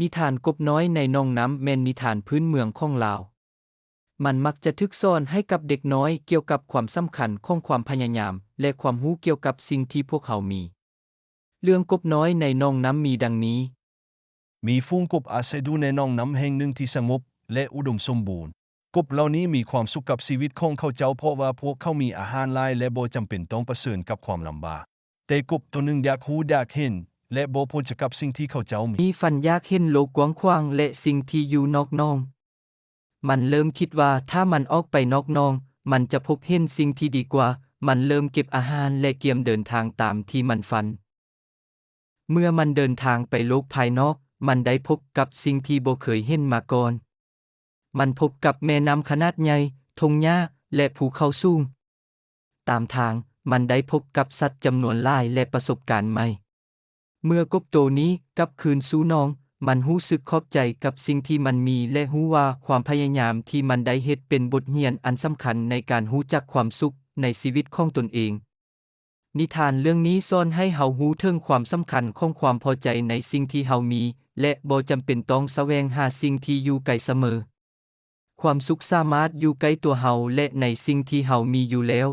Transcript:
ນິທານກົບນ້ອຍໃນໜອງນ້ຳແມ່ນນິທານພື້ນເມືອງຂອງລາວ. ມັນມັກຈະຖືກສອນໃຫ້ກັບເດັກນ້ອຍກ່ຽວກັບຄວາມສຳຄັນຂອງຄວາມພະຍາຍາມ ແລະ ຄວາມຮູ້ກ່ຽວກັບສິ່ງທີ່ພວກເຮົາມີ. ເລື່ອງກົບນ້ອຍໃນໜອງນ້ຳມີດັ່ງນີ້. ມີຝູງກົບອາໄສຢູ່ໃນໜອງນ້ຳແຫ່ງໜຶ່ງທີ່ສະຫງົບ ແລະ ອຸດົມສົມບູນ. ກົບເຫຼົ່ານີ້ມີຄວາມສຸກກັບຊີວິດຂອງເຂົາເຈົ້າ ເພາະວ່າພວກເຂົາມີອາຫານຫຼາຍ ແລະ ບໍ່ຈຳເປັນຕ້ອງປະເຊີນກັບຄວາມລຳບາກ. ແຕ່ກົບໂຕໜຶ່ງຢາກຮູ້, ຢາກເຫັນ ແລະ ບໍ່ພົ້ນຈາກກັບສິ່ງທີ່ເຂົາເຈົ້າມີ. ມີຝັນຢາກເຫັນໂລກກວ້າງຂວາງ ແລະ ສິ່ງທີ່ຢູ່ນອກໜອງ. ມັນເລີ່ມຄິດວ່າຖ້າມັນອອກໄປນອກໜອງ, ມັນຈະພົບເຫັນສິ່ງທີ່ດີກວ່າ. ມັນເລີ່ມເກັບອາຫານ ແລະ ກຽມເດີນທາງຕາມທີ່ມັນຝັນ. ເມື່ອມັນເດີນທາງໄປໂລກພາຍນອກ, ມັນໄດ້ພົບກັບສິ່ງທີ່ບໍ່ເຄີຍເຫັນມາກ່ອນ. ມັນພົບກັບແມ່ນ້ຳຂະໜາດໃຫຍ່, ທົ່ງຫຍ້າ ແລະ ພູເຂົາສູງ. ຕາມທາງ, ມັນໄດ້ພົບກັບສັດຈຳນວນຫຼາຍ ແລະ ປະສົບການໃໝ່. ເມື່ອກົບໂຕນີ້ກັບຄືນສູ່ໜອງ, ມັນຮູ້ສຶກຂອບໃຈກັບສິ່ງທີ່ມັນມີ ແລະ ຮູ້ວ່າຄວາມພະຍາຍາມທີ່ມັນໄດ້ເຮັດເປັນບົດຮຽນອັນສຳຄັນໃນການຮູ້ຈັກຄວາມສຸກໃນຊີວິດຂອງຕົນເອງ. ນິທານເລື່ອງນີ້ສອນໃຫ້ເຮົາຮູ້ເຖິງຄວາມສຳຄັນຂອງຄວາມພໍໃຈໃນສິ່ງທີ່ເຮົາມີ ແລະ ບໍ່ຈຳເປັນຕ້ອງສະແຫວງຫາສິ່ງທີ່ຢູ່ໄກສະເໝີ. ຄວາມສຸກສາມາດຢູ່ໃກ້ຕົວເຮົາ ແລະ ໃນສິ່ງທີ່ເຮົາມີຢູ່ແລ້ວ.